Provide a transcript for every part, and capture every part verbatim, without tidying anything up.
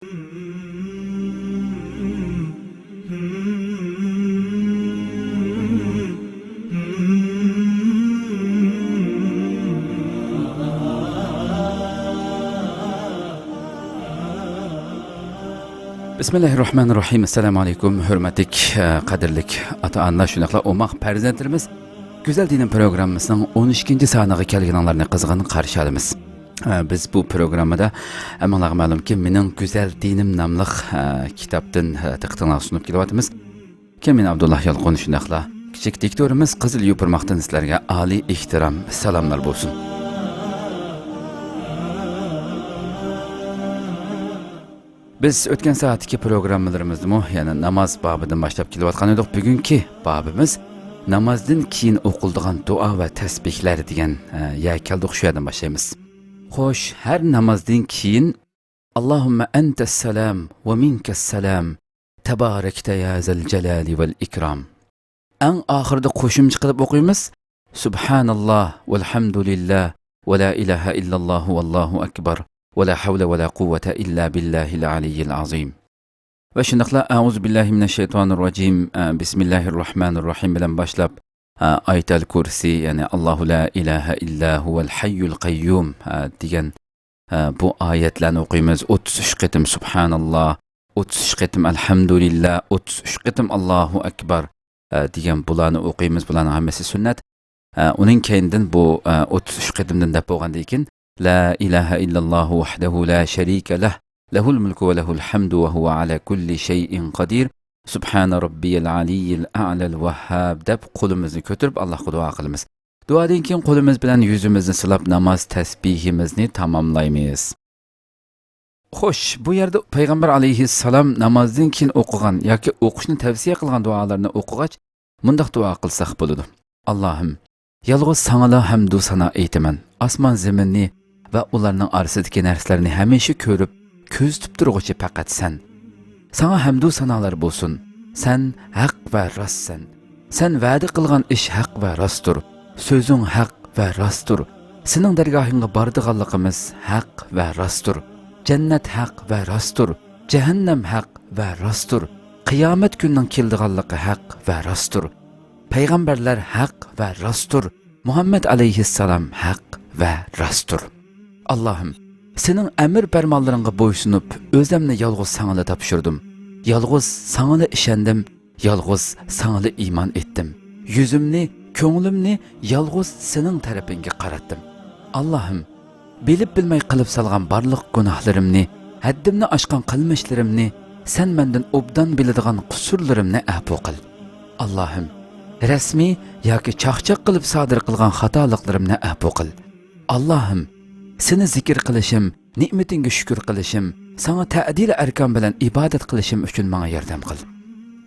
بىسمىللاھىررەھمانىررەھىم. ئەسسالامۇ ئەلەيكۇم، ھۆرمەتلىك، ئە، قەدىرلىك ئاتا-ئانىلار، شۇنداقلا ئوماق پەرزەنتلىرىمىز. گۈزەل دىنىم پروگراممىسىنىڭ ئون ئىككىنچى سانىغا كەلگىنىڭلارنى قىزغىن قارشى ئالىمىز. ئە، بىز بۇ پروگراممىدا ھەممىڭلارغا مەلۇمكى، مېنىڭ گۈزەل دىنىم ناملىق، ئە، كىتابتىن، ئە، دىققىتىڭلارغا سۇنۇپ كېلىۋاتىمىز. كېيىن مېنى ئابدۇللا يالقۇن، شۇنداقلا كىچىك دىكتورىمىز قىزىل يوپۇرماقتىن سىلەرگە ئالىي ئېھتىرام، سالاملار بولسۇن. بىز ئۆتكەن سائەتتىكى پروگراممىلىرىمىزدىمۇ يەنە ناماز بابىدىن باشلاپ كېلىۋاتقان ئىدۇق. بۈگۈنكى بابىمىز نامازدىن كېيىن ئوقۇلىدىغان دۇئا ۋە تەسبىھلەر دېگەن، ئە، يەرگە كەلدۇق، شۇ يەردىن باشلايمىز. خوش، ھەر نامازدىن كېيىن، اللهم أنت السلام ومنك السلام، تباركت يا ذا الجلال والإكرام. ئەڭ ئاخىرىدا قوشۇمچە قىلىپ ئوقۇيمىز. سبحان الله والحمد لله ولا إله إلا الله والله أكبر ولا حول ولا قوة إلا بالله العلي العظيم. ۋە شۇنداقلا أعوذ بالله من الشيطان الرجيم، ئە، بسم الله الرحمن الرحيم بىلەن باشلاپ، ئە، ئايەتەل كۇرسى، يەنى الله لا إله إلا هو الحي القيوم، ئە، دېگەن، ئە، بۇ ئايەتلەرنى ئوقۇيمىز. ئوتتۇز ئۈچ قېتىم سبحان الله، ئوتتۇز ئۈچ قېتىم ئەلھەمدۇلىللا، ئوتتۇز ئۈچ قېتىم ئاللاھۇ ئەكبەر، ئە، دېگەن بۇلارنى ئوقۇيمىز. بۇلارنىڭ ھەممىسى سۈننەت. ئە، ئۇنىڭ كەينىدىن بۇ، ئە، ئوتتۇز ئۈچ قېتىمدىن دەپ بولغاندىن كېيىن، لا إله إلا الله وحده لا شريك له، له الملك وله الحمد وهو على كل شيء قدير، سبحان ربي العلي الأعلى الوهاب دەپ قولىمىزنى كۆتۈرۈپ ئاللاھقا دۇئا قىلىمىز. دۇئادىن كېيىن قولىمىز بىلەن يۈزىمىزنى سىلاپ ناماز تەسبىھىمىزنى تاماملايمىز. خوش، بۇ يەردە پەيغەمبەر ئەلەيھىسسالام نامازدىن كېيىن ئوقۇغان ياكى ئوقۇشنى تەۋسىيە قىلغان دۇئالارنى ئوقۇغاچ، مۇنداق دۇئا قىلساق بولىدۇ. ئاللاھىم، يالغۇز ساڭىلا ھەمدۇ سانا ئېيتىمەن. ئاسمان زېمىننى ۋە ئۇلارنىڭ ئارىسىدىكى نەرسىلەرنى ھەمىشە كۆرۈپ، كۆزىتىپ تۇرغۇچى پەقەت سەن. ساڭا ھەمدۇ سانالار بولسۇن. سەن ھەق ۋە راستسەن. سەن ۋەدە قىلغان ئىش ھەق ۋە راستتۇر. سۆزۈڭ ھەق ۋە راستتۇر. سېنىڭ دەرگاھىڭغا بارىدىغانلىقىمىز ھەق ۋە راستتۇر. جەننەت ھەق ۋە راستتۇر. جەھەننەم ھەق ۋە راستتۇر. قىيامەت كۈنىنىڭ كېلىدىغانلىقى ھەق ۋە راستتۇر. پەيغەمبەرلەر ھەق ۋە راستتۇر. مۇھەممەد ئەلەيھىسسالام ھەق ۋە راستتۇر. ئاللاھىم، سېنىڭ ئەمىر پەرمانلىرىڭغا بويسۇنۇپ، ئۆزۈمنى يالغۇز ساڭىلا تاپشۇردۇم. يالغۇز ساڭىلا ئىشەندىم. يالغۇز ساڭىلا ئىمان ئېيتتىم. يۈزۈمنى، كۆڭلۈمنى يالغۇز سېنىڭ تەرىپىڭگە قاراتتىم. ئاللاھىم، بىلىپ بىلمەي قىلىپ سالغان بارلىق گۇناھلىرىمنى، ھەددىمنى ئاشقان قىلمىشلىرىمنى، سەن مەندىن ئوبدان بىلىدىغان قۇسۇرلىرىمنى ئەپۇ قىل. ئاللاھىم، رەسمىي ياكى چاقچاق قىلىپ سادىر قىلغان خاتالىقلىرىمنى ئەپۇ قىل. ئاللاھىم، سېنى زىكىر قىلىشىم، نېمىتىڭگە شۈكۈر قىلىشىم، ساڭا تەدىلى ئەركان بىلەن ئىبادەت قىلىشىم ئۈچۈن ماڭا ياردەم قىل.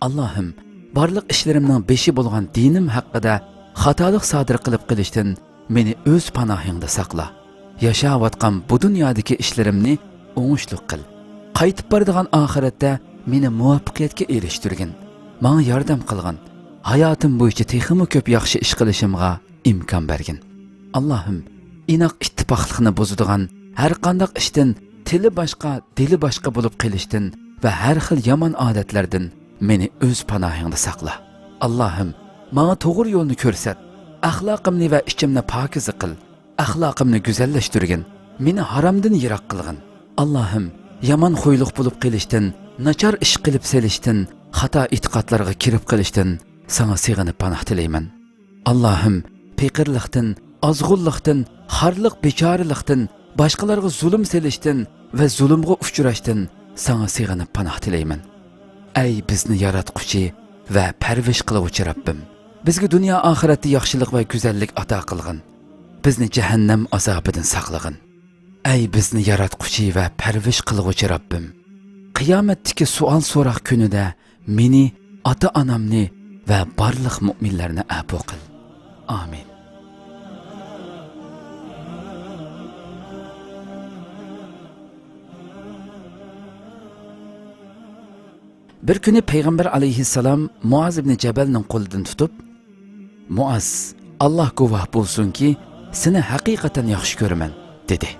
ئاللاھىم، بارلىق ئىشلىرىمنىڭ بېشى بولغان دىنىم ھەققىدە خاتالىق سادىر قىلىپ قېلىشتىن مېنى ئۆز پاناھىڭدا ساقلا. ياشاۋاتقان بۇ دۇنيادىكى ئىشلىرىمنى ئوڭۇشلۇق قىل. قايتىپ بارىدىغان ئاخىرەتتە مېنى مۇۋەپپەقىيەتكە ئېرىشتۈرگىن. ماڭا ياردەم قىلغىن. ھاياتىم بويىچە تېخىمۇ كۆپ ياخشى ئىش قىلىشىمغا ئىمكان بەرگىن. ئاللاھىم، ئىناق ئىتتىپاقلىقنى بۇزىدىغان ھەرقانداق ئىشتىن، تىلى باشقا، دىلى باشقا بولۇپ قېلىشتىن ۋە ھەر خىل يامان ئادەتلەردىن مېنى ئۆز پاناھىڭدا ساقلا. ئاللاھىم، ماڭا توغرا يولنى كۆرسەت. ئەخلاقىمنى ۋە ئىچىمنى پاكىزە قىل. ئەخلاقىمنى گۈزەللەشتۈرگىن. مېنى ھارامدىن يىراق قىلغىن. ئاللاھىم، يامان خۇيلۇق بولۇپ قېلىشتىن، ناچار ئىش قىلىپ سېلىشتىن، خاتا ئېتىقادلارغا كىرىپ قېلىشتىن ساڭا سېغىنىپ پاناھ تىلەيمەن. ئاللاھىم، پېقىرلىقتىن، ئازغۇنلۇقتىن، خارلىق، بىچارىلىقتىن، باشقىلارغا زۇلۇم سېلىشتىن ۋە زۇلۇمغا ئۇچراشتىن ساڭا سېغىنىپ پاناھ تىلەيمەن. ئەي بىزنى ياراتقۇچى ۋە پەرۋىش قىلغۇچى رەببىم! بىزگە دۇنيا ئاخىرەتتە ياخشىلىق ۋە گۈزەللىك ئاتا قىلغىن. بىزنى جەھەننەم ئازابىدىن ساقلىغىن. ئەي بىزنى ياراتقۇچى ۋە پەرۋىش قىلغۇچى رەببىم! قىيامەتتىكى سوئال سوراق كۈنىدە مېنى، ئاتا-ئانامنى ۋە بارلىق مۇئمىنلارنى ئەپۇ قىل. ئامىن. بىر كۈنى پەيغەمبەر ئەلەيھىسسالام مۇئاز ئىبنى جەبەلنىڭ قولىدىن تۇتۇپ، مۇئاز، ئاللاھ گۇۋاھ بولسۇنكى، سېنى ھەقىقەتەن ياخشى كۆرىمەن، دېدى.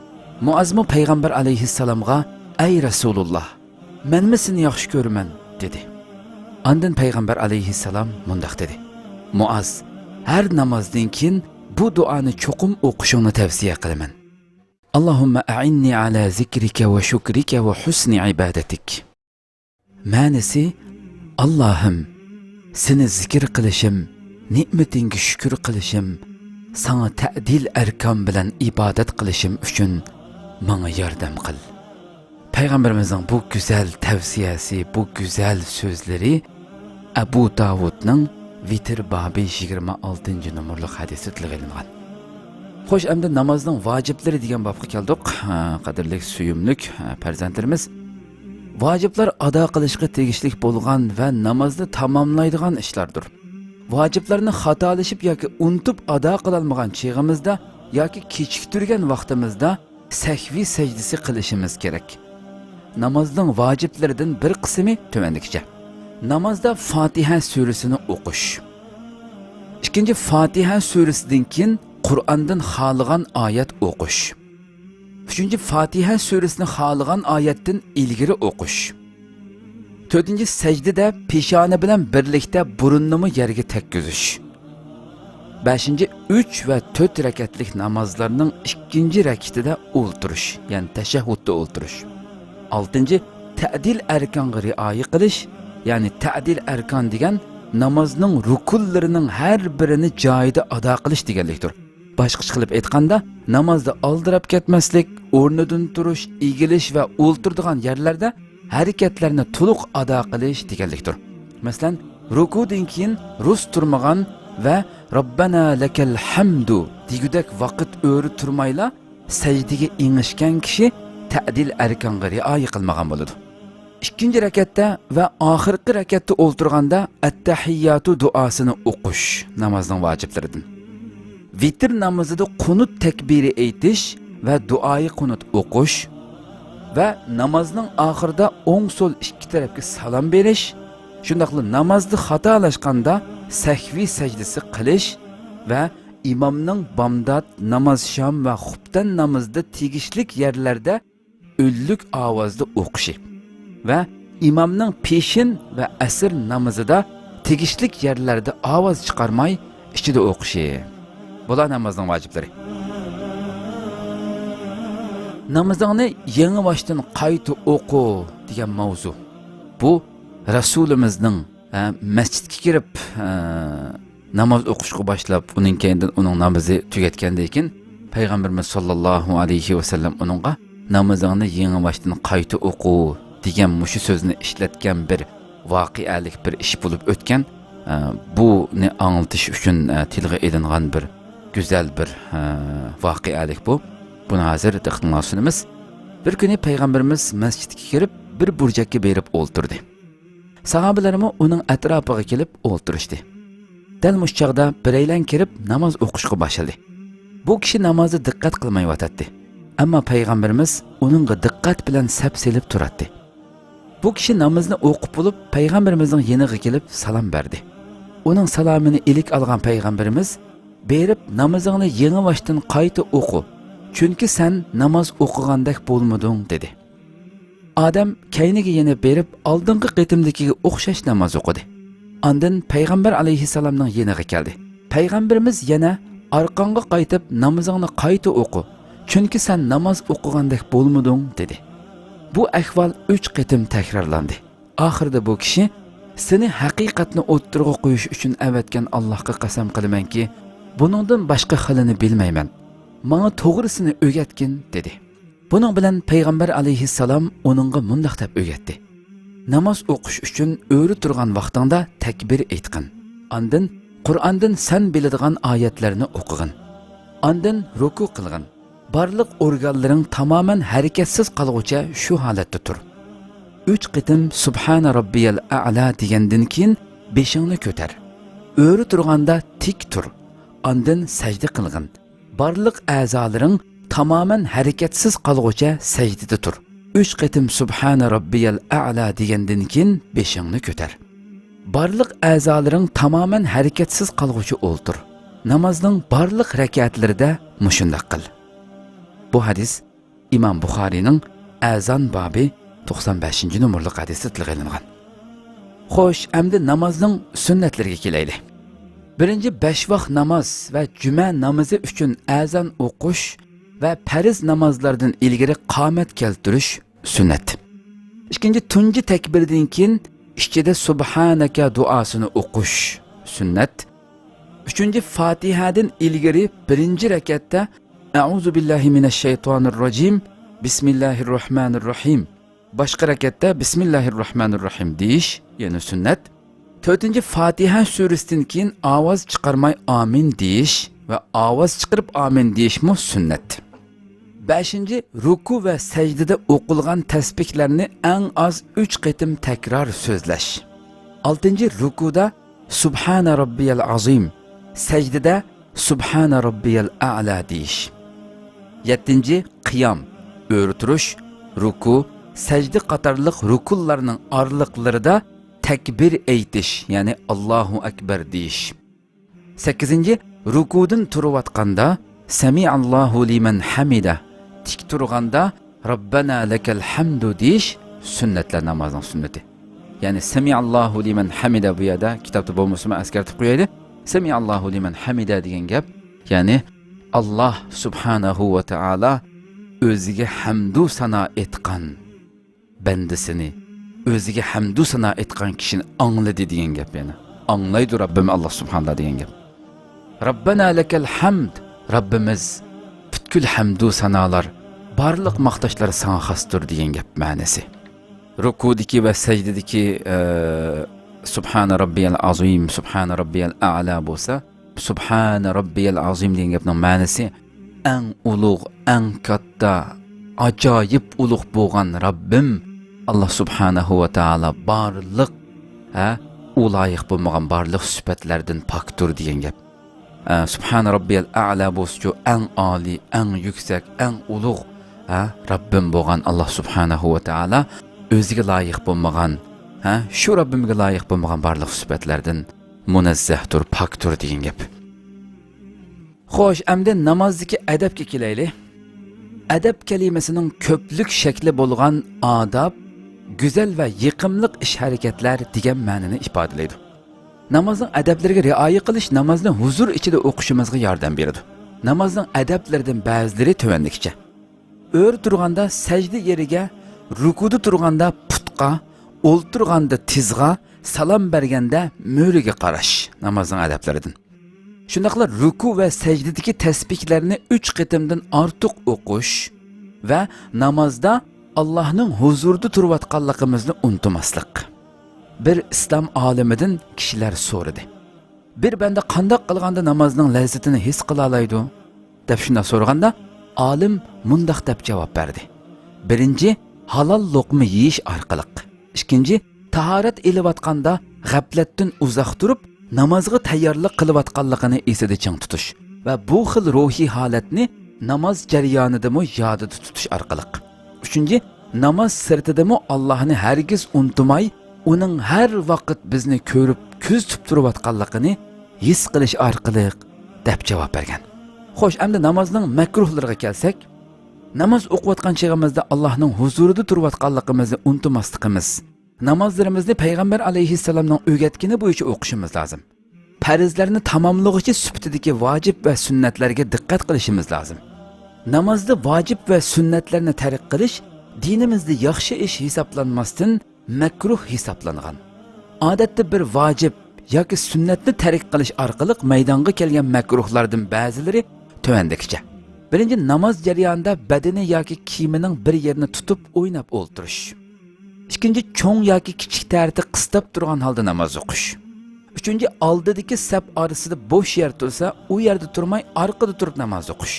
مۇئازمۇ پەيغەمبەر ئەلەيھىسسالامغا، ئەي رەسۇلۇللاھ، مەنمۇ سېنى ياخشى كۆرىمەن» دېدى. ئاندىن پەيغەمبەر ئەلەيھىسسالام مۇنداق دېدى: «مۇئاز، ھەر نامازدىن كېيىن بۇ دۇئانى چوقۇم ئوقۇشۇڭنى تەۋسىيە قىلىمەن. اللهم أعني على ذكرك وشكرك وحسن عبادتك.» مەنىسى: «ئاللاھىم، سېنى زىكىر قىلىشىم، نېمىتىڭگە شۈكۈر قىلىشىم، ساڭا تەدىل ئەركان بىلەن ئىبادەت قىلىشىم ئۈچۈن ماڭا ياردەم قىل.» پەيغەمبىرىمىزنىڭ بۇ گۈزەل تەۋسىيەسى، بۇ گۈزەل سۆزلىرى ئەبۇ داۋۇدنىڭ ۋىتىر بابى يىگىرمە ئالتىنچى نومۇرلۇق ھەدىسىدە تىلغا ئېلىنغان. خوش، ئەمدى نامازنىڭ ۋاجىپلىرى دېگەن بابقا كەلدۇق. ھە، قەدىرلىك سۆيۈملۈك، ھە، پەرزەنتلىرىمىز، ۋاجىپلار ئادا قىلىشقا تېگىشلىك بولغان ۋە نامازنى تاماملايدىغان ئىشلاردۇر. ۋاجىپلارنى خاتالىشىپ ياكى ئۇنتۇپ ئادا قىلالمىغان چېغىمىزدا ياكى كېچىكتۈرگەن ۋاقتىمىزدا سەھۋى سەجدىسى قىلىشىمىز كېرەك. نامازنىڭ ۋاجىپلىرىدىن بىر قىسمى تۆۋەندىكىچە: نامازدا فاتىھە سۈرىسىنى ئوقۇش. ئىككىنچى، فاتىھە سۈرىسىدىن كېيىن قۇرئاندىن خالىغان ئايەت ئوقۇش. ئۈچىنچى، فاتىھە سۈرىسىنى خالىغان ئايەتتىن ئىلگىرى ئوقۇش. تۆتىنچى، سەجدىدە پېشانە بىلەن بىرلىكتە بۇرۇننىمۇ يەرگە تەگكۈزۈش. بەشىنچى، ئۈچ ۋە تۆت رەكەتلىك نامازلارنىڭ ئىككىنچى رەكىتىدە ئولتۇرۇش، يەنى تەشەھھۇدتا ئولتۇرۇش. ئالتىنچى، تەدىل ئەركانغا رىئايە قىلىش، يەنى تەدىل ئەركان دېگەن نامازنىڭ رۇكۇنلىرىنىڭ ھەر بىرىنى جايىدا ئادا قىلىش دېگەنلىكتۇر. باشقىچە قىلىپ ئېيتقاندا، نامازدا ئالدىراپ كەتمەسلىك، ئورنىدىن تۇرۇش، ئېگىلىش ۋە ئولتۇرىدىغان يەرلەردە ھەرىكەتلەرنى تولۇق ئادا قىلىش دېگەنلىكتۇر. مەسىلەن، رۇكۇدىن كېيىن رۇس تۇرمىغان ۋە «رەببەنا لەكەل ھەمدۇ» دېگۈدەك ۋاقىت ئۆرە تۇرمايلا سەجدىگە ئېڭىشكەن كىشى تەدىل ئەركانغا رىئايە قىلمىغان بولىدۇ. ئىككىنچى رەكەتتە ۋە ئاخىرقى رەكەتتە ئولتۇرغاندا ئەتتەھىياتۇ دۇئاسىنى ئوقۇش نامازنىڭ ۋاجىپلىرىدىن. ۋىتىر نامىزىدا قۇنۇت تەكبىرى ئېيتىش ۋە دۇئائى قۇنۇت ئوقۇش ۋە نامازنىڭ ئاخىرىدا ئوڭ سول ئىككى تەرەپكە سالام بېرىش، شۇنداقلا نامازدا خاتالاشقاندا سەھۋى سەجدىسى قىلىش ۋە ئىمامنىڭ بامدات، نامازشام ۋە خۇپتەن نامىزىدا تېگىشلىك يەرلەردە ئۈنلۈك ئاۋازدا ئوقۇشى ۋە ئىمامنىڭ پېشىن ۋە ئەسىر نامىزىدا تېگىشلىك يەرلەردە ئاۋاز چىقارماي ئىچىدە ئوقۇشى. بۇلار نامازنىڭ ۋاجىپلىرى. «نامىزىڭنى يېڭى باشتىن قايتا ئوقۇ» دېگەن ماۋزۇ. بۇ رەسۇلىمىزنىڭ، ھە، مەسچىتكە كىرىپ، ھە، ناماز ئوقۇشقا باشلاپ، ئۇنىڭ كەينىدىن ئۇنىڭ نامىزى تۈگەتكەندىن كېيىن، پەيغەمبىرىمىز ساللاللاھۇ ئەلەيھى ۋەسەللەم ئۇنىڭغا «نامىزىڭنى يېڭى باشتىن قايتا ئوقۇ» دېگەن مۇشۇ سۆزنى ئىشلەتكەن بىر ۋەقەلىك بىر ئىش بولۇپ ئۆتكەن. ئە، بۇنى ئاڭلىتىش ئۈچۈن، ئە، تىلغا ئېلىنغان بىر گۈزەل بىر، ئە، ۋەقەلىك بۇ. بۇنى ھازىر دىققىتىڭلارغا سۇنىمىز. بىر كۈنى پەيغەمبىرىمىز مەسچىتكە كىرىپ، بىر بۇرجەككە بېرىپ ئولتۇردى. ساھابىلەرمۇ ئۇنىڭ ئەتراپىغا كېلىپ ئولتۇرۇشتى. دەل مۇشۇ چاغدا بىرەيلەن كىرىپ ناماز ئوقۇشقا باشلىدى. بۇ كىشى نامازدا دىققەت قىلمايۋاتاتتى. ئەمما پەيغەمبىرىمىز ئۇنىڭغا دىققەت بىلەن سەپ سېلىپ تۇراتتى. بۇ كىشى نامىزىنى ئوقۇپ بولۇپ، پەيغەمبىرىمىزنىڭ يېنىغا كېلىپ سالام بەردى. ئۇنىڭ سالامىنى ئىلىك ئالغان پەيغەمبىرىمىز، «بېرىپ نامىزىڭنى يېڭى باشتىن قايتا ئوقۇ، چۈنكى سەن ناماز ئوقۇغاندەك بولمىدىڭ» دېدى. ئادەم كەينىگە يېنىپ بېرىپ، ئالدىنقى قېتىمدىكىگە ئوخشاش ناماز ئوقۇدى. ئاندىن پەيغەمبەر ئەلەيھىسسالامنىڭ يېنىغا كەلدى. پەيغەمبىرىمىز يەنە، «ئارقاڭغا قايتىپ نامىزىڭنى قايتا ئوقۇ، چۈنكى سەن ناماز ئوقۇغاندەك بولمىدىڭ» دېدى. بۇ ئەھۋال ئۈچ قېتىم تەكرارلاندى. ئاخىرىدا بۇ كىشى، «سېنى ھەقىقەتنى ئوتتۇرىغا قويۇش ئۈچۈن ئەۋەتكەن ئاللاھقا قەسەم قىلىمەنكى، بۇنىڭدىن باشقا خىلىنى بىلمەيمەن. ماڭا توغرىسىنى ئۆگەتكىن» دېدى. بۇنىڭ بىلەن پەيغەمبەر ئەلەيھىسسالام ئۇنىڭغا مۇنداق دەپ ئۆگەتتى: «ناماز ئوقۇش ئۈچۈن ئۆرە تۇرغان ۋاقتىڭدا تەكبىر ئېيتقىن. ئاندىن قۇرئاندىن سەن بىلىدىغان ئايەتلەرنى ئوقۇغىن. ئاندىن رۇكۇ قىلغىن. بارلىق ئورگانلىرىڭ تامامەن ھەرىكەتسىز قالغۇچە شۇ ھالەتتە تۇر. ئۈچ قېتىم سۇبھانە رەببىيەل ئەئلا دېگەندىن كېيىن بېشىڭنى كۆتەر. ئۆرە تۇرغاندا تىك تۇر. ئاندىن سەجدە قىلغىن. بارلىق ئەزالىرىڭ تامامەن ھەرىكەتسىز قالغۇچە سەجدىدە تۇر. ئۈچ قېتىم سۇبھانە رەببىيەل ئەئلا دېگەندىن كېيىن بېشىڭنى كۆتەر. بارلىق ئەزالىرىڭ تامامەن ھەرىكەتسىز قالغۇچە ئولتۇر. نامازنىڭ بارلىق رەكەتلىرىدە مۇشۇنداق قىل.» بۇ ھەدىس ئىمام بۇخارىينىڭ ئەزان بابى توقسان بەشىنچى نومۇرلۇق ھەدىستە تىلغا ئېلىنغان. خوش، ئەمدى نامازنىڭ سۈننەتلىرىگە كېلەيلى. بىرىنچى، بەش ۋاق ناماز ۋە جۈمە نامىزى ئۈچۈن ئەزان ئوقۇش ۋە پەرز نامازلاردىن ئىلگىرى قامەت كەلتۈرۈش سۈننەت. ئىككىنچى، تۇنجى تەكبىردىن كېيىن ئىچىدە سۇبھانەكە دۇئاسىنى ئوقۇش سۈننەت. ئۈچىنچى، فاتىھەدىن ئىلگىرى بىرىنچى رەكەتتە ئەئۇزۇ بىللاھى مىنەش شەيتانىر راجىم، بىسمىللاھىر راھمانىر راھىم، باشقا رەكەتتە بىسمىللاھىر راھمانىر راھىم دېيىش يەنە سۈننەت. تۆتىنچى، فاتىھە سۈرىسىدىن كېيىن ئاۋاز چىقارماي ئامىن دېيىش ۋە ئاۋاز چىقىرىپ ئامىن دېيىشمۇ سۈننەت. بەشىنچى، رۇكۇ ۋە سەجدىدە ئوقۇلغان تەسبىھلەرنى ئەڭ ئاز ئۈچ قېتىم تەكرار سۆزلەش. ئالتىنچى، رۇكۇدا سۇبھانە رەببىيەل ئازىم، سەجدىدە سۇبھانە رەببىيەل ئەئلا دېيىش. يەتتىنچى، قىيام، ئۆرە تۇرۇش، رۇكۇ، سەجدە قاتارلىق رۇكۇنلارنىڭ ئارىلىقلىرىدا تەكبىر ئېيتىش، يەنى ئاللاھۇ ئەكبەر دېيىش. سەككىزىنچى، رۇكۇدىن تۇرۇۋاتقاندا سەمىئاللاھۇ لىمەن ھەمىدە، تىك تۇرغاندا رەببەنا لەكەل ھەمدۇ دېيىش سۈننەتلەر نامازنىڭ سۈننىتى. يەنى سەمىئاللاھۇ لىمەن ھەمىدە بۇ يەردە كىتابتا بولمىسىمۇ ئەسكەرتىپ قويايلى. سەمىئاللاھۇ لىمەن ھەمىدە دېگەن گەپ، يەنى ئاللاھ سۇبھانەھۇ ۋە تائالا ئۆزىگە ھەمدۇ سانا ئېيتقان بەندىسىنى، ئۆزىگە ھەمدۇ سانا ئېيتقان كىشىنى ئاڭلىدى دېگەن گەپ يەنە. ئاڭلايدۇ رەببىم ئاللاھ سۇبھانەللا دېگەن گەپ. رەببەنا لەكەل ھەمد، رەببىمىز، پۈتكۈل ھەمدۇ سانالار، بارلىق ماختاشلار ساڭا خاستۇر دېگەن گەپ مەنىسى. رۇكۇدىكى ۋە سەجدىدىكى، ئە، سۇبھانە رەببىيەل ئازىم، سۇبھانە رەببىيەل ئەئلا بولسا، سۇبھانە رەببىيەل ئازىم دېگەن گەپنىڭ مەنىسى ئەڭ ئۇلۇغ، ئەڭ كاتتا، ئاجايىپ ئۇلۇغ بولغان رەببىم ئاللاھ سۇبھانەھۇ ۋە تائالا بارلىق، ھە، ئۇ لايىق بولمىغان بارلىق سۈپەتلەردىن پاكتۇر دېگەن گەپ. ئە، سۇبھانە رەببىيەل ئەئلا بولسىچۇ ئەڭ ئالىي، ئەڭ يۈكسەك، ئەڭ ئۇلۇغ، ھە، رەببىم بولغان ئاللاھ سۇبھانەھۇ ۋە تائالا ئۆزىگە لايىق بولمىغان، ھە، شۇ رەببىمگە لايىق بولمىغان بارلىق سۈپەتلەردىن مۇنەززەھتۇر، پاكتۇر دېگەن گەپ. خوش، ئەمدى نامازدىكى ئەدەپكە كېلەيلى. ئەدەپ كەلىمىسىنىڭ كۆپلۈك شەكلى بولغان ئاداب، گۈزەل ۋە يېقىملىق ئىش-ھەرىكەتلەر دېگەن مەنىنى ئىپادىلەيدۇ. نامازنىڭ ئەدەپلىرىگە رىئايە قىلىش نامازنى ھۇزۇر ئىچىدە ئوقۇشىمىزغا ياردەم بېرىدۇ. نامازنىڭ ئەدەپلىرىدىن بەزىلىرى تۆۋەندىكىچە. ئۆرە تۇرغاندا سەجدە يېرىگە، رۇكۇدا تۇرغاندا پۇتقا، ئولتۇرغاندا تىزغا، سالام بەرگەندە مۈرىگە قاراش نامازنىڭ ئەدەپلىرىدىن. شۇنداقلا رۇكۇ ۋە سەجدىدىكى تەسبىھلەرنى ئۈچ قېتىمدىن ئارتۇق ئوقۇش ۋە نامازدا ئاللاھنىڭ ھۇزۇرىدا تۇرۇۋاتقانلىقىمىزنى ئۇنتۇماسلىق. بىر ئىسلام ئالىمىدىن كىشىلەر سورىدى. بىر بەندە قانداق قىلغاندا نامازنىڭ لەززىتىنى ھېس قىلالايدۇ؟ دەپ شۇنداق سورىغاندا، ئالىم مۇنداق دەپ جاۋاب بەردى. بىرىنچى، ھالال لوقما يېيىش ئارقىلىق. ئىككىنچى، تاھارەت ئېلىۋاتقاندا غەپلەتتىن ئۇزاق تۇرۇپ، نامازغا تەييارلىق قىلىۋاتقانلىقىنى ئېسىدە چىڭ تۇتۇش ۋە بۇ خىل روھىي ھالەتنى ناماز جەريانىدىمۇ يادىدا تۇتۇش ئارقىلىق. ئۈچىنچى، ناماز سىرتىدىمۇ ئاللاھنى ھەرگىز ئۇنتۇماي، ئۇنىڭ ھەر ۋاقىت بىزنى كۆرۈپ، كۆزىتىپ تۇرۇۋاتقانلىقىنى ھېس قىلىش ئارقىلىق، دەپ جاۋاب بەرگەن. خوش، ئەمدى نامازنىڭ مەكرۇھلىرىغا كەلسەك، ناماز ئوقۇۋاتقان چېغىمىزدا ئاللاھنىڭ ھۇزۇرىدا تۇرۇۋاتقانلىقىمىزنى ئۇنتۇماسلىقىمىز، نامازلىرىمىزنى پەيغەمبەر ئەلەيھىسسالامنىڭ ئۆگەتكىنى بويىچە ئوقۇشىمىز لازىم. پەرزلەرنى تاماملىغۇچى سۈپىتىدىكى ۋاجىپ ۋە سۈننەتلەرگە دىققەت قىلىشىمىز لازىم. نامازدا ۋاجىپ ۋە سۈننەتلەرنى تەرك قىلىش دىنىمىزدا ياخشى ئىش ھېسابلانماستىن، مەكرۇھ ھېسابلانغان. ئادەتتە بىر ۋاجىپ ياكى سۈننەتنى تەرك قىلىش ئارقىلىق مەيدانغا كەلگەن مەكرۇھلاردىن بەزىلىرى تۆۋەندىكىچە. بىرىنچى، ناماز جەريانىدا بەدىنى ياكى كىيىمىنىڭ بىر يېرىنى تۇتۇپ ئويناپ ئولتۇرۇش. ئىككىنچى، چوڭ ياكى كىچىك تەرىتى قىستاپ تۇرغان ھالدا ناماز ئوقۇش. ئۈچىنچى، ئالدىدىكى سەپ ئارىسىدا بوش يەر تۇرسا، ئۇ يەردە تۇرماي ئارقىدا تۇرۇپ ناماز ئوقۇش.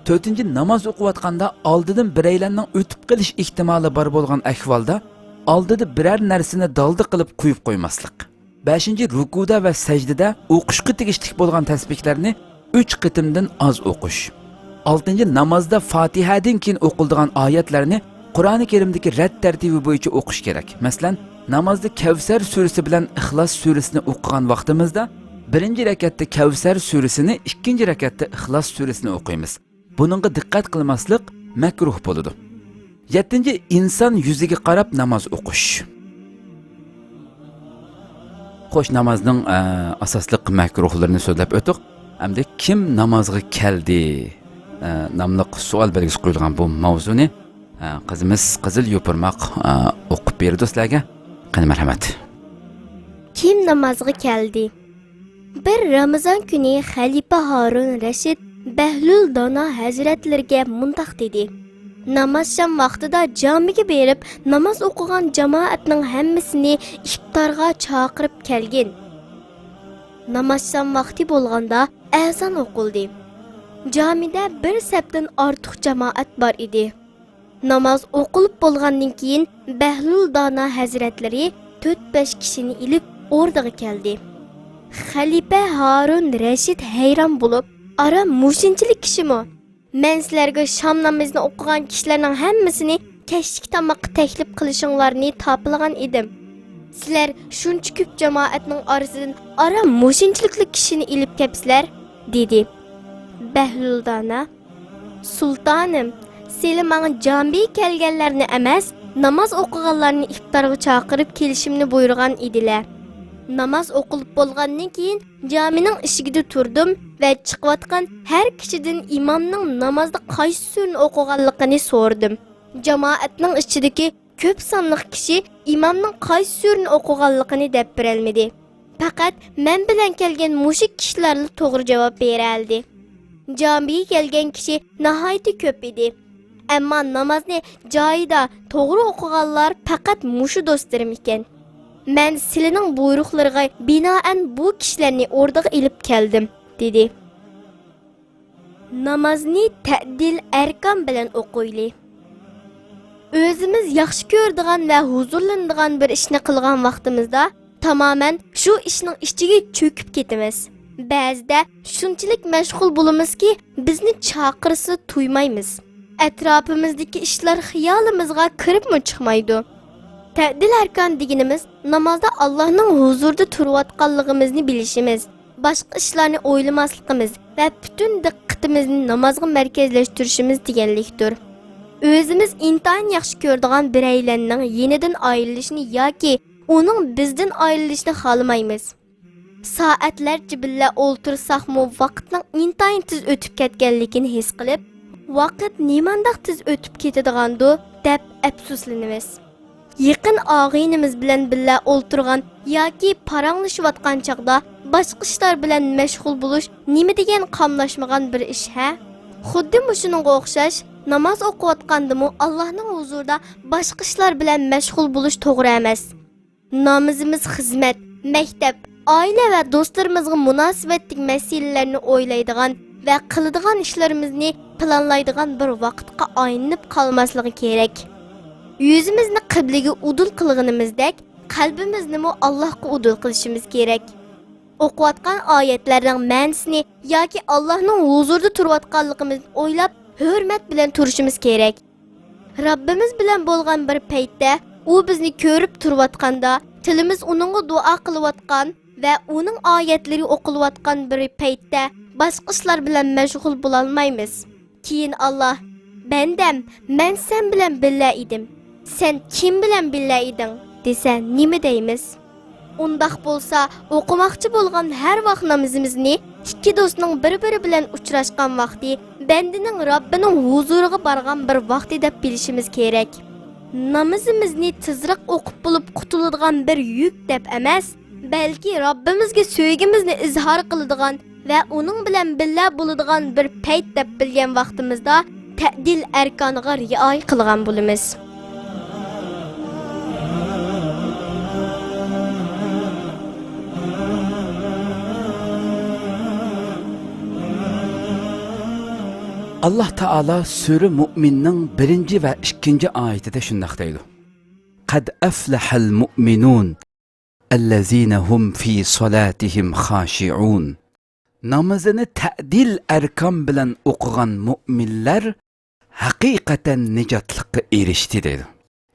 تۆتىنچى، ناماز ئوقۇۋاتقاندا ئالدىدىن بىرەيلەننىڭ ئۆتۈپ قېلىش ئېھتىمالى بار بولغان ئەھۋالدا ئالدىدا بىرەر نەرسىنى دالدا قىلىپ قويۇپ قويماسلىق. بەشىنچى، رۇكۇدا ۋە سەجدىدە ئوقۇشقا تېگىشلىك بولغان تەسبىھلەرنى ئۈچ قېتىمدىن ئاز ئوقۇش. ئالتىنچى، نامازدا فاتىھەدىن كېيىن ئوقۇلىدىغان ئايەتلەرنى قۇرئانى كەرىمدىكى رەت تەرتىپى بويىچە ئوقۇش كېرەك. مەسىلەن، نامازدا كەۋسەر سۈرىسى بىلەن ئىخلاس سۈرىسىنى ئوقۇغان ۋاقتىمىزدا، بىرىنچى رەكەتتە كەۋسەر سۈرىسىنى، ئىككىنچى رەكەتتە ئىخلاس سۈرىسىنى ئوقۇيمىز. بۇنىڭغا دىققەت قىلماسلىق مەكرۇھ بولىدۇ. يەتتىنچى، ئىنسان يۈزىگە قاراپ ناماز ئوقۇش. خوش، نامازنىڭ، ئە، ئاساسلىق مەكرۇھلىرىنى سۆزلەپ ئۆتتۇق. ئەمدى «كىم نامازغا كەلدى؟» ئە، ناملىق سوئال بەلگىسى قويۇلغان بۇ ماۋزۇنى، ئە، قىزىمىز قىزىل يوپۇرماق، ئە، ئوقۇپ بېرىدۇ سىلەرگە. قېنى، مەرھەمەت. كىم نامازغا كەلدى؟ بىر رامىزان كۈنى خەلىپە ھارۇن رەشىد بەھلۇل دانا ھەزرەتلىرىگە مۇنداق دېدى: «نامازشام ۋاقتىدا جامىگە بېرىپ، ناماز ئوقۇغان جامائەتنىڭ ھەممىسىنى ئىپتارغا چاقىرىپ كەلگىن.» نامازشام ۋاقتى بولغاندا ئەزان ئوقۇلدى. جامىدە بىر سەپتىن ئارتۇق جامائەت بار ئىدى. ناماز ئوقۇلۇپ بولغاندىن كېيىن، بەھلۇل دانا ھەزرەتلىرى تۆت-بەش كىشىنى ئېلىپ ئوردىغا كەلدى. خەلىپە ھارۇن رەشىد ھەيران بولۇپ: «ئارام مۇشۇنچىلىك كىشىمۇ؟ مەن سىلەرگە شام نامىزىنى ئوقۇغان كىشىلەرنىڭ ھەممىسىنى كەچلىك تاماققا تەكلىپ قىلىشىڭلارنى تاپىلىغان ئىدىم. سىلەر شۇنچە كۆپ جامائەتنىڭ ئارىسىدىن ئارام مۇشۇنچىلىكلا كىشىنى ئېلىپ كەپسىلەر» دېدى. بەھلۇل دانا: «سۇلتانىم، سىلى ماڭا جامىگە كەلگەنلەرنى ئەمەس، ناماز ئوقۇغانلارنى ئىپتارغا چاقىرىپ كېلىشىمنى بۇيرۇغان ئىدىلە. ناماز ئوقۇلۇپ بولغاندىن كېيىن، جامىنىڭ ئىشىكىدە تۇردۇم ۋە چىقىۋاتقان ھەر كىشىدىن ئىمامنىڭ نامازدا قايسى سۈرىنى ئوقۇغانلىقىنى سورىدىم. جامائەتنىڭ ئىچىدىكى كۆپ سانلىق كىشى ئىمامنىڭ قايسى سۈرىنى ئوقۇغانلىقىنى دەپ بېرەلمىدى. پەقەت مەن بىلەن كەلگەن مۇشۇ كىشىلەرلا توغرا جاۋاب بېرەلىدى. جامىگە كەلگەن كىشى ناھايىتى كۆپ ئىدى. ئەمما نامازنى جايىدا توغرا ئوقۇغانلار پەقەت مۇشۇ دوستلىرىم ئىكەن. مەن سىلىنىڭ بۇيرۇقلىرىغا بىنائەن بۇ كىشىلەرنى ئوردىغا ئېلىپ كەلدىم» دېدى. نامازنى تەدىل ئەركان بىلەن ئوقۇيلى. ئۆزىمىز ياخشى كۆرىدىغان ۋە ھۇزۇرلىنىدىغان بىر ئىشنى قىلغان ۋاقتىمىزدا، تامامەن شۇ ئىشنىڭ ئىچىگە چۆكۈپ كېتىمىز. بەزىدە شۇنچىلىك مەشغۇل بولىمىزكى، بىزنى چاقىرسا تۇيمايمىز. ئەتراپىمىزدىكى ئىشلار خىيالىمىزغا كىرىپمۇ چىقمايدۇ. تەدىل ئەركان دېگىنىمىز نامازدا ئاللاھنىڭ ھۇزۇرىدا تۇرۇۋاتقانلىقىمىزنى بىلىشىمىز، باشقا ئىشلارنى ئويلىماسلىقىمىز ۋە پۈتۈن دىققىتىمىزنى نامازغا مەركەزلەشتۈرۈشىمىز دېگەنلىكتۇر. ئۆزىمىز ئىنتايىن ياخشى كۆرىدىغان بىرەيلەننىڭ يېنىدىن ئايرىلىشىنى ياكى ئۇنىڭ بىزدىن ئايرىلىشىنى خالىمايمىز. سائەتلەرچە بىللە ئولتۇرساقمۇ، ۋاقىتنىڭ ئىنتايىن تېز ئۆتۈپ كەتكەنلىكىنى ھېس قىلىپ، «ۋاقىت نېمانداق تېز ئۆتۈپ كېتىدىغاندۇ؟» دەپ ئەپسۇسلىنىمىز. يېقىن ئاغىنىمىز بىلەن بىللە ئولتۇرغان ياكى پاراڭلىشىۋاتقان چاغدا باشقا ئىشلار بىلەن مەشغۇل بولۇش نېمە دېگەن قاملاشمىغان بىر ئىش ھە؟ خۇددى مۇشۇنىڭغا ئوخشاش، ناماز ئوقۇۋاتقاندىمۇ ئاللاھنىڭ ھۇزۇرىدا باشقا ئىشلار بىلەن مەشغۇل بولۇش توغرا ئەمەس. نامىزىمىز خىزمەت، مەكتەپ، ئائىلە ۋە دوستلىرىمىزغا مۇناسىۋەتلىك مەسىلىلەرنى ئويلايدىغان ۋە قىلىدىغان ئىشلىرىمىزنى پىلانلايدىغان بىر ۋاقىتقا ئايلىنىپ قالماسلىقى كېرەك. يۈزىمىزنى قىبلىگە ئۇدۇل قىلغىنىمىزدەك، قەلبىمىزنىمۇ ئاللاھقا ئۇدۇل قىلىشىمىز كېرەك. ئوقۇۋاتقان ئايەتلەرنىڭ مەنىسىنى ياكى ئاللاھنىڭ ھۇزۇرىدا تۇرۇۋاتقانلىقىمىزنى ئويلاپ، ھۆرمەت بىلەن تۇرۇشىمىز كېرەك. رەببىمىز بىلەن بولغان بىر پەيتتە، ئۇ بىزنى كۆرۈپ تۇرۇۋاتقاندا، تىلىمىز ئۇنىڭغا دۇئا قىلىۋاتقان ۋە ئۇنىڭ ئايەتلىرى ئوقۇلۇۋاتقان بىر پەيتتە، باشقا ئىشلار بىلەن مەشغۇل بولالمايمىز. كېيىن ئاللاھ، «بەندەم، مەن سەن بىلەن بىللە ئىدىم. سەن كىم بىلەن بىللە ئىدىڭ؟» دېسە، نېمە دەيمىز؟ ئۇنداق بولسا، ئوقۇماقچى بولغان ھەر ۋاق نامىزىمىزنى ئىككى دوستنىڭ بىر-بىرى بىلەن ئۇچراشقان ۋاقتى، بەندىنىڭ رەببىنىڭ ھۇزۇرىغا بارغان بىر ۋاقتى دەپ بىلىشىمىز كېرەك. نامىزىمىزنى تېزراق ئوقۇپ بولۇپ قۇتۇلىدىغان بىر يۈك دەپ ئەمەس، بەلكى رەببىمىزگە سۆيگۈمىزنى ئىزھار قىلىدىغان ۋە ئۇنىڭ بىلەن بىللە بولىدىغان بىر پەيت دەپ بىلگەن ۋاقتىمىزدا تەدىل ئەركانىغا رىئايە قىلغان بولىمىز. ئاللاھ تائالا سۈرە مۇئمىننىڭ بىرىنچى ۋە ئىككىنچى ئايىتىدە شۇنداق دەيدۇ: «قەد ئەفلەھەل مۇئمىنۇن، ئەللەزىنە ھۇم فى سالاتىھىم خاشىئۇن.» نامىزىنى تەدىل ئەركان بىلەن ئوقۇغان مۇئمىنلەر ھەقىقەتەن نىجاتلىققا ئېرىشتى، دەيدۇ.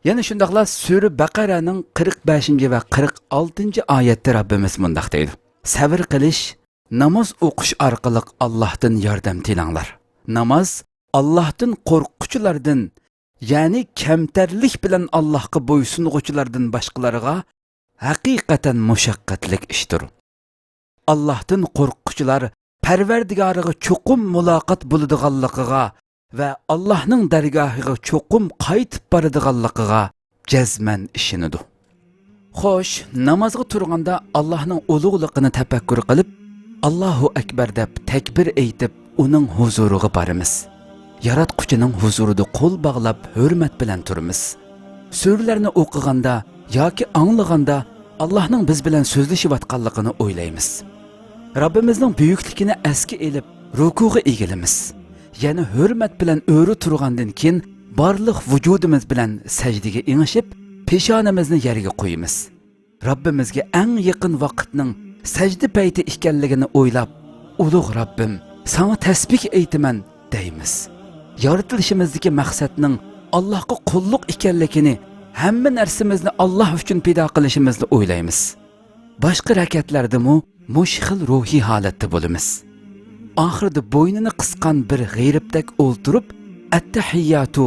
يەنە شۇنداقلا سۈرە بەقەرەنىڭ قىرىق بەشىنچى ۋە قىرىق ئالتىنچى ئايەتتە رەببىمىز مۇنداق دەيدۇ: «سەۋر قىلىش، ناماز ئوقۇش ئارقىلىق ئاللاھتىن ياردەم تىلەڭلار. ناماز ئاللاھتىن قورققۇچىلاردىن يەنى كەمتەرلىك بىلەن ئاللاھقا بويسۇنغۇچىلاردىن باشقىلارغا ھەقىقەتەن مۇشەققەتلىك ئىشتۇر. ئاللاھتىن قورققۇچىلار پەرۋەردىگارىغا چوقۇم مۇلاقات بولىدىغانلىقىغا ۋە ئاللاھنىڭ دەرگاھىغا چوقۇم قايتىپ بارىدىغانلىقىغا جەزمەن ئىشىنىدۇ. خوش، نامازغا تۇرغاندا ئاللاھنىڭ ئۇلۇغلۇقىنى تەپەككۇر قىلىپ، «ئاللاھۇ ئەكبەر» دەپ تەكبىر ئېيتىپ، ئۇنىڭ ھۇزۇرىغا بارىمىز. ياراتقۇچىنىڭ ھۇزۇرىدا قول باغلاپ ھۆرمەت بىلەن تۇرىمىز. سۈرىلەرنى ئوقۇغاندا ياكى ئاڭلىغاندا ئاللاھنىڭ بىز بىلەن سۆزلىشىۋاتقانلىقىنى ئويلايمىز. رەببىمىزنىڭ بۈيۈكلۈكىنى ئەسكە ئېلىپ، رۇكۇغا ئېگىلىمىز. يەنە ھۆرمەت بىلەن ئۆرە تۇرغاندىن كېيىن، بارلىق ۋۇجۇدىمىز بىلەن سەجدىگە ئېڭىشىپ، پېشانىمىزنى يەرگە قويىمىز. رەببىمىزگە ئەڭ يېقىن ۋاقىتنىڭ سەجدە پەيتى ئىكەنلىكىنى ئويلاپ، «ئۇلۇغ رەببىم، ساڭا تەسبىھ ئېيتىمەن» دەيمىز. يارىتىلىشىمىزدىكى مەقسەتنىڭ ئاللاھقا قۇللۇق ئىكەنلىكىنى، ھەممە نەرسىمىزنى ئاللاھ ئۈچۈن پىدا قىلىشىمىزنى ئويلايمىز. باشقا رەكەتلەردىمۇ مۇشۇ خىل روھىي ھالەتتە بولىمىز. ئاخىرىدا بوينىنى قىسقان بىر غېرىبتەك ئولتۇرۇپ، «ئەتتەھىيياتۇ،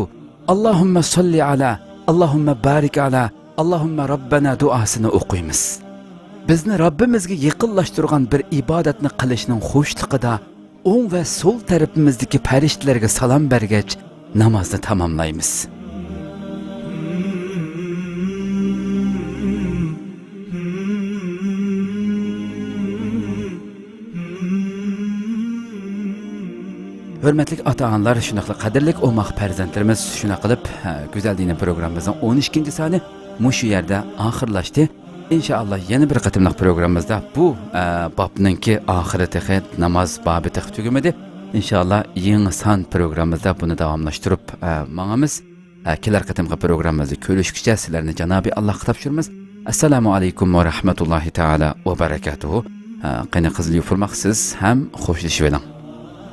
ئاللاھۇممە ساللى ئالا، ئاللاھۇممە بارىك ئالا، ئاللاھۇممە رەببەنا» دۇئاسىنى ئوقۇيمىز. بىزنى رەببىمىزگە يېقىنلاشتۇرغان بىر ئىبادەتنى قىلىشنىڭ خۇشلۇقىدا ئوڭ ۋە سول تەرىپىمىزدىكى پەرىشتىلەرگە سالام بەرگەچ، نامازنى تاماملايمىز. ھۆرمەتلىك ئاتا-ئانىلار، شۇنداقلا قەدىرلىك ئوماق پەرزەنتلىرىمىز، شۇنداق قىلىپ، ھە، گۈزەل دىنىي پروگراممىمىزنىڭ ئون ئىككىنچى سانى مۇشۇ يەردە ئاخىرلاشتى. ئىنشائاللا، يەنە بىر قېتىملىق پروگراممىمىزدا بۇ، ئە، بابنىڭكى ئاخىرى تېخى، ناماز بابى تېخى تۈگىمىدى. ئىنشائاللا، يېڭى سان پروگراممىمىزدا بۇنى داۋاملاشتۇرۇپ، ئە، ماڭىمىز. ئە، كېلەر قېتىمقى پروگراممىمىزدا كۆرۈشكىچە سىلەرنى جانابى ئاللاھقا تاپشۇرىمىز. ئەسسالامۇ ئەلەيكۇم ۋە رەھمەتۇللاھى تائالا ۋە بەرەكاتۇھۇ. ئە، قېنى، قىزىل يوپۇرماق، سىز ھەم خوشلىشىۋېلىڭ.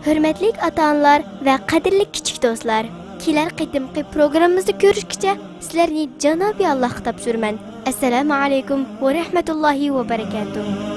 ھۆرمەتلىك ئاتا-ئانىلار ۋە قەدىرلىك كىچىك دوستلار، كېلەر قېتىمقى پروگراممىمىزدا كۆرۈشكىچە سىلەرنى جانابى ئاللاھقا تاپشۇرىمەن. ئەسسالامۇ ئەلەيكۇم ۋە رەھمەتۇللاھى ۋە بەرەكاتۇھۇ.